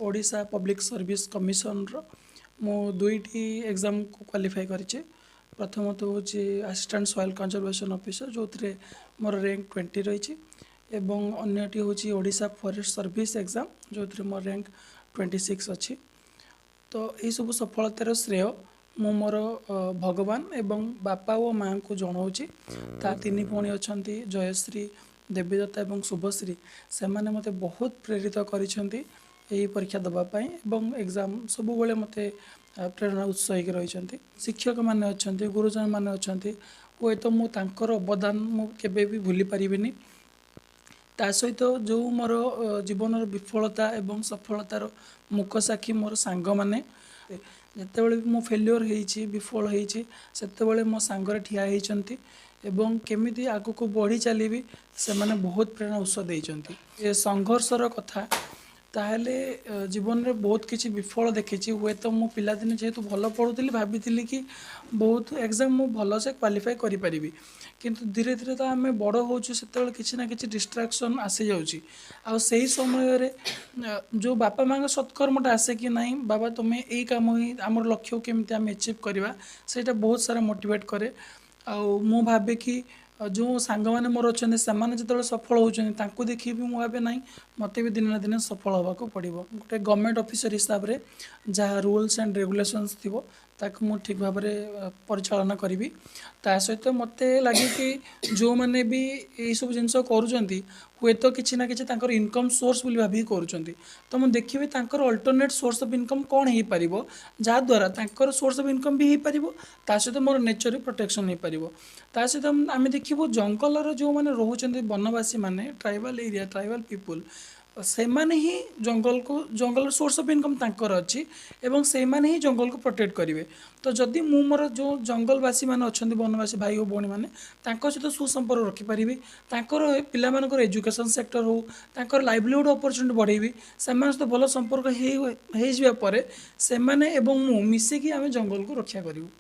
Odisha public service commissioner ମୁଁ ଦୁଇଟି ଏକ୍ଜାମ୍କୁ qualify କରିଛି। ପ୍ରଥମତଃ ହେଉଛି ଆସିଷ୍ଟାଣ୍ଟ ସଏଲ୍ କନଜରଭେସନ୍ ଅଫିସର, ଯେଉଁଥିରେ ମୋର ର୍ୟାଙ୍କ 20 ରହିଛି ଏବଂ ଅନ୍ୟଟି ହେଉଛି ଓଡ଼ିଶା ଫରେଷ୍ଟ ସର୍ଭିସ୍ ଏକ୍ଜାମ୍, ଯେଉଁଥିରେ ମୋର ର୍ୟାଙ୍କ 26 ଅଛି। ତ ଏହିସବୁ ସଫଳତାର ଶ୍ରେୟ ମୁଁ ମୋର ଭଗବାନ ଏବଂ ବାପା ଓ ମାଆଙ୍କୁ ଜଣାଉଛି। ତା ତିନି ଭଉଣୀ ଅଛନ୍ତି, ଜୟଶ୍ରୀ, ଦେବୀଦତ୍ତା ଏବଂ ଶୁଭଶ୍ରୀ। ସେମାନେ ମୋତେ ବହୁତ ପ୍ରେରିତ କରିଛନ୍ତି ଏହି ପରୀକ୍ଷା ଦେବା ପାଇଁ ଏବଂ ଏକ୍ଜାମ୍ ସବୁବେଳେ ମୋତେ ପ୍ରେରଣା ଉତ୍ସ ହେଇକି ରହିଛନ୍ତି। ଶିକ୍ଷକମାନେ ଅଛନ୍ତି, ଗୁରୁଜନମାନେ ଅଛନ୍ତି, ହୁଏତ ମୁଁ ତାଙ୍କର ଅବଦାନ ମୁଁ କେବେ ବି ଭୁଲି ପାରିବିନି। ତା ସହିତ ଯେଉଁ ମୋର ଜୀବନର ବିଫଳତା ଏବଂ ସଫଳତାର ମୂକସାକ୍ଷୀ ମୋର ସାଙ୍ଗମାନେ, ଯେତେବେଳେ ବି ମୁଁ ଫେଲିଓର ହେଇଛି, ବିଫଳ ହେଇଛି, ସେତେବେଳେ ମୋ ସାଙ୍ଗରେ ଠିଆ ହେଇଛନ୍ତି ଏବଂ କେମିତି ଆଗକୁ ବଢ଼ି ଚାଲିବି ସେମାନେ ବହୁତ ପ୍ରେରଣା ଉତ୍ସ ଦେଇଛନ୍ତି। ଏ ସଂଘର୍ଷର କଥା ତାହେଲେ ଜୀବନରେ ବହୁତ କିଛି ବିଫଳ ଦେଖିଛି। ହୁଏତ ମୁଁ ପିଲାଦିନେ ଯେହେତୁ ଭଲ ପଢ଼ୁଥିଲି, ଭାବିଥିଲି କି ବହୁତ ଏକ୍ଜାମ୍ ମୁଁ ଭଲସେ କ୍ୱାଲିଫାଏ କରିପାରିବି। କିନ୍ତୁ ଧୀରେ ଧୀରେ ତ ଆମେ ବଡ଼ ହେଉଛୁ, ସେତେବେଳେ କିଛି ନା କିଛି ଡିଷ୍ଟ୍ରାକ୍ସନ୍ ଆସିଯାଉଛି। ଆଉ ସେହି ସମୟରେ ଯେଉଁ ବାପା ମାଆଙ୍କ ସତ୍କର୍ମଟା ଆସେ କି ନାହିଁ ବାବା, ତୁମେ ଏଇ କାମ ହିଁ ଆମର ଲକ୍ଷ୍ୟକୁ କେମିତି ଆମେ ଆଚିଭ୍ କରିବା, ସେଇଟା ବହୁତ ସାରା ମୋଟିଭେଟ୍ କରେ। ଆଉ ମୁଁ ଭାବେ କି ଯେଉଁ ସାଙ୍ଗମାନେ ମୋର ଅଛନ୍ତି, ସେମାନେ ଯେତେବେଳେ ସଫଳ ହେଉଛନ୍ତି, ତାଙ୍କୁ ଦେଖିକି ବି ମୁଁ ଭାବେ ନାହିଁ, ମୋତେ ବି ଦିନେ ନା ଦିନେ ସଫଳ ହେବାକୁ ପଡ଼ିବ। ଗୋଟେ ଗଭର୍ଣ୍ଣମେଣ୍ଟ ଅଫିସର ହିସାବରେ ଯାହା ରୁଲ୍ସ ଆଣ୍ଡ ରେଗୁଲେସନ୍ସ ଥିବ, ତାକୁ ମୁଁ ଠିକ୍ ଭାବରେ ପରିଚାଳନା କରିବି। ତା ସହିତ ମୋତେ ଲାଗେ କି ଯେଉଁମାନେ ବି ଏଇସବୁ ଜିନିଷ କରୁଛନ୍ତି, ହୁଏତ କିଛି ନା କିଛି ତାଙ୍କର ଇନକମ୍ ସୋର୍ସ ବୋଲି ଭାବିକି କରୁଛନ୍ତି। ତ ମୁଁ ଦେଖିବି ତାଙ୍କର ଅଲ୍ଟରନେଟ୍ ସୋର୍ସ ଅଫ୍ ଇନକମ୍ କ'ଣ ହେଇପାରିବ, ଯାହାଦ୍ୱାରା ତାଙ୍କର ସୋର୍ସ ଅଫ୍ ଇନକମ୍ ବି ହେଇପାରିବ, ତା ସହିତ ମୋର ନେଚର୍ ବି ପ୍ରୋଟେକ୍ସନ୍ ହେଇପାରିବ। ତା ସହିତ ଆମେ ଦେଖିବୁ ଜଙ୍ଗଲର ଯେଉଁମାନେ ରହୁଛନ୍ତି, ବନବାସୀମାନେ, ଟ୍ରାଇବାଲ୍ ଏରିଆ, ଟ୍ରାଇବାଲ୍ ପିପୁଲ୍, ସେମାନେ ହିଁ ଜଙ୍ଗଲକୁ, ଜଙ୍ଗଲର ସୋର୍ସ ଅଫ୍ ଇନକମ୍ ତାଙ୍କର ଅଛି ଏବଂ ସେଇମାନେ ହିଁ ଜଙ୍ଗଲକୁ ପ୍ରୋଟେକ୍ଟ କରିବେ। ତ ଯଦି ମୁଁ ମୋର ଯେଉଁ ଜଙ୍ଗଲବାସୀମାନେ ଅଛନ୍ତି, ବନବାସୀ ଭାଇ ଓ ଭଉଣୀମାନେ, ତାଙ୍କ ସହିତ ସୁସମ୍ପର୍କ ରଖିପାରିବି, ତାଙ୍କର ପିଲାମାନଙ୍କର ଏଜୁକେସନ୍ ସେକ୍ଟର ହେଉ, ତାଙ୍କର ଲାଇଭଲିହୁଡ଼ ଅପରଚ୍ୟୁନିଟି ବଢ଼େଇବି, ସେମାନଙ୍କ ସହିତ ଭଲ ସମ୍ପର୍କ ହେଇଯିବା ପରେ ସେମାନେ ଏବଂ ମୁଁ ମିଶିକି ଆମେ ଜଙ୍ଗଲକୁ ରକ୍ଷା କରିବୁ।